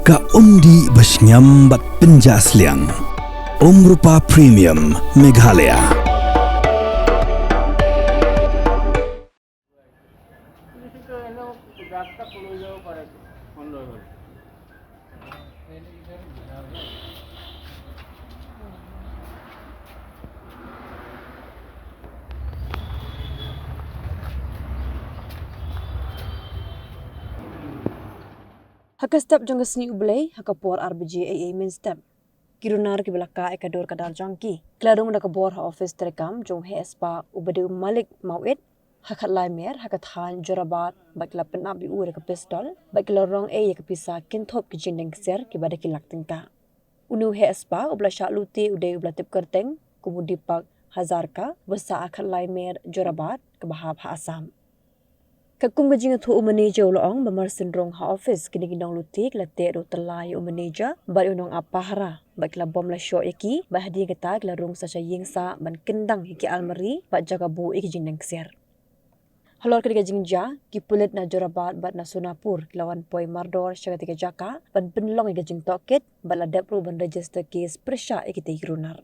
Ka umdi basnyam bat penjas liang. Umrupa Premium, Meghalaya. Haka step jong sni ublei haka por RBG AA min step. Kirunar ki belaka ekador kadar jongki. Klarung da ka bor ha office terekam jong he spa ubadu Malik Mawit hakat lai mer hakat han jorabat bakla penap bi ur ka pistol bakla rong e ka pisa kinthop ki jindeng ser ki bada ki laktengka. Unu he spa ubla sha luti ude ubla tip kerteng kumudi pak hazarka wasa akhat lai mer jorabat ka bahab ha Assam. Kakum gajing thu manager ulong bamar sindrong ha office kini ginong lutik la te ro telai u manager ba unong apahara ba kla bom la sho eki ba hadi kata kla rung sa yingsa ban kendang iki almari ba jaga bu iki jineng kser halor kini gajing ja ki pulet na jorabat bat na Sonapur lawan poi mardor syaga tiga jaka ban penlong iki jing toket ba la depru ban register case presha iki te runar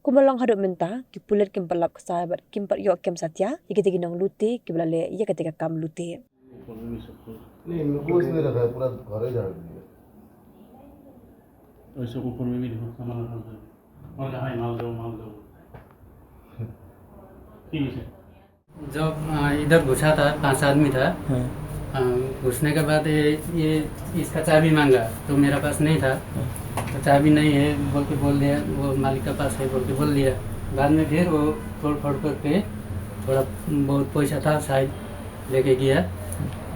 Kumalong hadap mentah, ki pulet kim pelap kesai bat kim pat yok kem satya, iki tiga nong luti, ki belale ia ketika kam luti. नहीं मुझको इसमें रखा है पूरा घर ही झाड़ दिया। ऐसे ऊपर में भी देखो सामान रखा है और कहाँ है माल दो माल दो ठीक है। जब इधर घुसा था 5 आदमी था। घुसने के बाद ये इसका चाबी मांगा तो मेरा पास नहीं था, तो चाबी नहीं है बोल के बोल दिया, वो मालिक के पास है बोल के बोल दिया। बाद में फिर वो तोड़ फोड़ करके थोड़ा बहुत पैसा था शायद लेके गया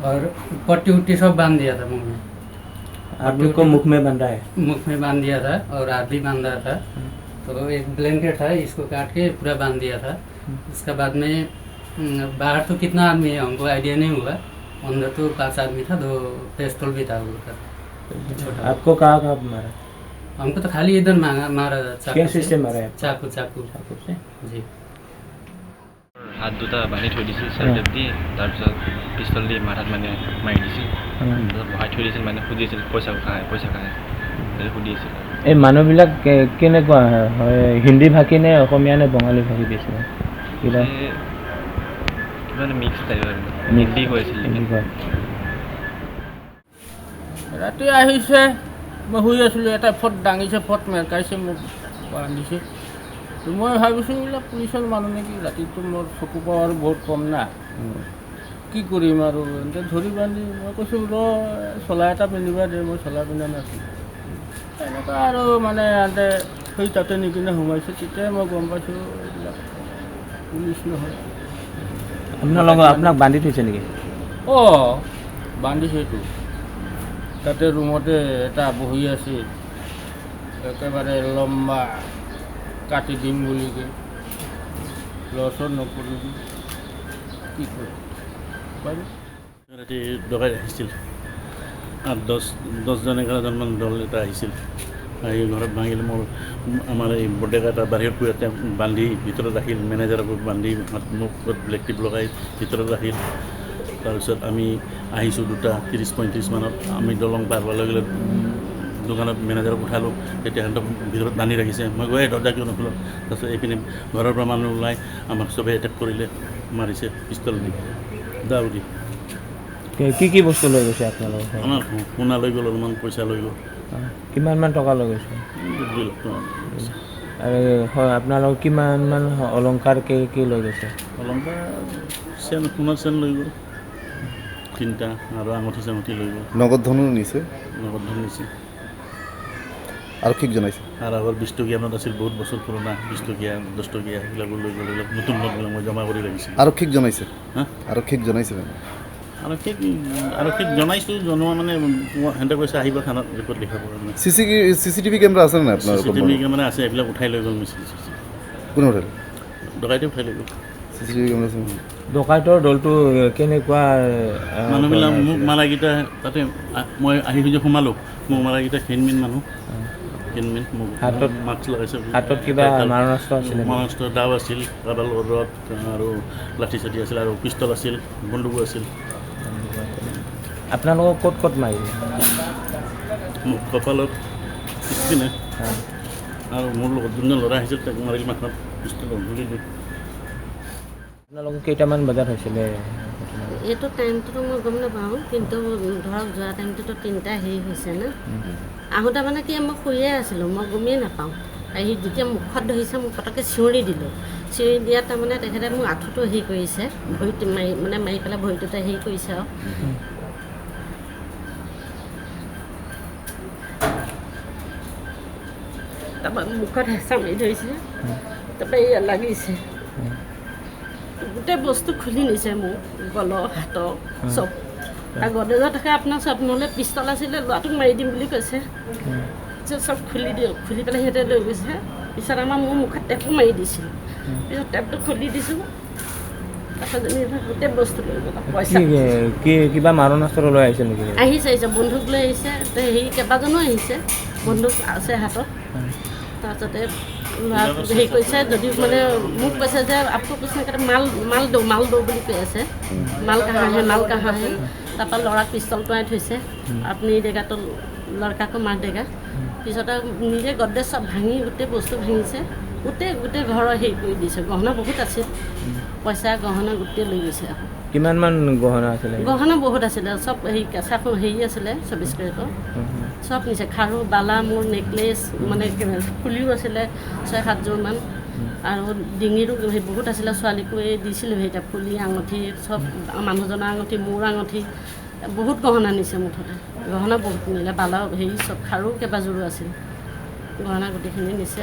और पट्टी उट्टी सब बांध दिया था मुँह में। आदमी को मुख में बांधा है? मुख में बांध दिया था और हाथ भी बांधा था। तो एक ब्लैंकेट था इसको काट के पूरा बांध दिया था। उसका बाद में बाहर तो कितना आदमी है हमको आइडिया नहीं हुआ, अंदर तो 5 आदमी था, 2 पिस्तौल भी था उनका छोटा। आपको कहाँ कहाँ मारा? हमको तो खाली इधर मारा था। कैसे से मारा है? चाकू चाकू चाकू से जी। হাত দুটা বান্ধি থৈ দিছিল চেলটেপ দি, তাৰপিছত পিষ্টল দি মাথাত মানে মাৰি দিছিল, তাৰপিছত বহাই থৈ দিছিল, মানে সুধিছিল পইচা খায় পইচা খায় সুধি আছিল। এই মানুহবিলাক কেনেকুৱা হয়, হিন্দী ভাষী নে অসমীয়া নে বঙালী ভাষী বেছি? কিবা মিক্স টাইপ হিন্দী কৈছিল। ৰাতি আহিছে, মই শুই আছিলোঁ, এটা ফট দাঙিছে, ফট মেৰকাইছে, মোক বান্ধিছে। তো মই ভাবিছোঁ এইবিলাক পুলিচৰ মানুহ নেকি, ৰাতিটো মোৰ চকু পাৱাৰ বহুত কম না, কি কৰিম আৰু। এনেকৈ ধৰি বান্ধি মই কৈছোঁ ৰ চোলা এটা পিন্ধিবা দে, মই চোলা পিন্ধা নাছিলোঁ। এনেকুৱা আৰু মানে ইহঁতে সেই তাতে নিকিনে সোমাইছে, তেতিয়াই মই গম পাইছোঁ এইবিলাক পুলিচ নহয়। আপোনালোকৰ আপোনাক বান্ধি থৈছে নেকি? অঁ বান্ধিছেতো, তাতে ৰুমতে এটা বহি আছে, একেবাৰে লম্বা কাটি দিম বুলি কৈ লচৰ নকৰিবি কি কৰে। ৰাতি ডকাইত আহিছিল, 8 10জন 11জনমান দল এটা আহিছিল, আহি ঘৰত ভাঙিল। মোৰ আমাৰ এই বৰডেকা এটা বাহিৰত গৈ তেওঁক বান্ধি ভিতৰত ৰাখিল, মেনেজাৰকো বান্ধি হাত মুখত ব্লেক টিপ লগাই ভিতৰত ৰাখিল। তাৰপিছত আমি আহিছোঁ 2:30-35 মানত, আমি দলং পাৰ হোৱাৰ লগে লগে দোকানত মেনেজাৰক উঠালোঁ, তেতিয়া সিহঁতক ভিতৰত বান্ধি ৰাখিছে। মই গৈ দৰ্জা কিয় নোখোলোঁ? তাৰপিছত এইপিনে ঘৰৰ পৰা মানুহ ওলাই আমাক চবেই এটেক কৰিলে, মাৰিছে পিষ্টল দি দাউ দি। কি কি বস্তু লৈ গৈছে আপোনালোকে? আমাৰ সোণা লৈ গ'ল, অলপমান পইচা লৈ গ'ল। কিমানমান টকা লৈ গৈছে? 2 লাখ টকা। আৰু আপোনালোক কিমানমান অলংকাৰ কি কি লৈ গৈছে? অলংকাৰ চেন, সোণাৰ চেন লৈ গ'ল 3টা, আৰু আঙুঠি চাঙুঠি লৈ গ'ল। নগদ ধনো নিছে? নগদ ধন নিছে। আৰক্ষীক জনাইছে? আৰু আগৰ 20 টকীয়া নোট আছিল, বহুত বছৰ পুৰণা, 20 টকীয়া 10 টকীয়া সেইবিলাকো লৈ গ'ল। এইবিলাক নতুন নোটবিলাক মই জমা কৰি ৰাখিছিলোঁ। আৰক্ষীক জনাইছে? হা, আৰক্ষীক জনাইছে? আৰক্ষীক জনাইছোঁ, জনোৱা মানে সিহঁতে কৈছে আহিব থানাত ৰিপৰ্ট লিখাব। চি চি টিভি কেমেৰা আছে নাই আপোনাৰ? চি চি টিভি কেমেৰা আছে, এইবিলাক উঠাই লৈ গ'ল। কোনে উঠালে? ডকাইতে উঠাই লৈ গ'ল। চি চি টিভি কেমেৰা আছে। ডকাইতৰ দলটো কেনেকুৱা? মানুহবিলাক মোক মাৰাকেইটা তাতে মই আহি যে সোমালোঁ, মোক মাৰাকেইটা ক্ষীণমিন মানুহ, ক্ষীণমিন, মোক হাতত মাস্ক লগাইছে, হাতত কিবা মাৰণাস্ত্ৰ আছিল? মাৰণাস্ত্ৰ দাও আছিল, কাৰোবাৰ ৰড আৰু লাঠি চাঠি আছিল, আৰু পিষ্টল আছিল, বন্দুকো আছিল। আপোনালোকক ক'ত ক'ত মাৰিলে? মোক কপালত পিছপিনে আৰু মোৰ লগত যোনজন ল'ৰা আহিছিল তাক মাৰিল মাথাত পিষ্টলৰ গুলি দি। আপোনালোকৰ কেইটামান বজাত হৈছিলে? এইটো টাইমটোতো মই গম নাপাওঁ, কিন্তু ধৰক যোৱা টাইমটোতো 3টা হেৰি হৈছে না। আহোঁতে মানে কি মই শুইয়ে আছিলোঁ, মই গমেই নাপাওঁ। আহি যেতিয়া মুখত ধৰিছে মোক পটককৈ চিঞৰি দিলোঁ। চিঞৰি দিয়াত তাৰমানে তেখেতে মোক আঁঠুটো হেৰি কৰিছে, ভৰিত মাৰি মানে মাৰি পেলাই ভৰিটোতে হেৰি কৰিছে আৰু। তাৰপৰা মুখত হেঁচা মাৰি ধৰিছে, তাৰপৰা এয়া লাগিছে, গোটেই বস্তু খুলি নিছে মোক, গলৰ হাতৰ চব। আৰু গডৰেজত থাকে আপোনাৰ চব, নহ'লে পিষ্টল আছিলে ল'ৰাটোক মাৰি দিম বুলি কৈছে, চব খুলি দিয়ক। খুলি পেলাই সিহঁতে লৈ গৈছে। পিছত আমাৰ মোৰ মুখত টেপো মাৰি দিছিল, পিছত টেপটো খুলি দিছোঁ, তাৰপিছত যেনিবা গোটেই বস্তু লৈ গ'ল। পইচা কিবা মাৰণাস্ত্ৰ লৈ আহিছে নেকি? আহিছে, আহিছে, বন্ধুক লৈ আহিছে, হেৰি কেইবাজনো আহিছে, বন্ধুক আছে হাতত। তাৰপিছতে হেৰি কৰিছে, যদি মানে মোক কৈছে যে আপকো কুছ নাই কৰে, মাল মাল দৌ মাল দৌ বুলি কৈ আছে, মাল কাহা হে মাল কাহা হে। তাৰপৰা ল'ৰাক পিষ্টল টোঁৱাই থৈছে, আপুনি দেগাটো লৰকাকো মাৰ দেগা। পিছতে নিজে গডৰেজ চব ভাঙি গোটেই বস্তু ভাঙিছে, গোটেই গোটেই ঘৰৰ হেৰি কৰি দিছে। গহনা বহুত আছিল, পইচা গহনা গোটেই লৈ গৈছে। কিমানমান গহনা আছিলে? গহনা বহুত আছিলে, চব হেৰি কেঁচা হেৰি আছিলে 24 কেৰেটৰ চব নিছে। খাৰু বালা মোৰ নেকলেছ মানে ফুলিও আছিলে 6-7 যোৰমান, আৰু ডিঙিৰো সেই বহুত আছিলে। ছোৱালীকো এই দিছিলোঁ সেইটা ফুলি আঙুঠি চব, মানুহজনৰ আঙুঠি মোৰ আঙুঠি, বহুত গহনা নিছে মুঠতে। গহনা বহুত নিলে, বালা হেৰি চব খাৰু কেইবাযোৰো আছিল, গহনা গোটেইখিনি নিছে।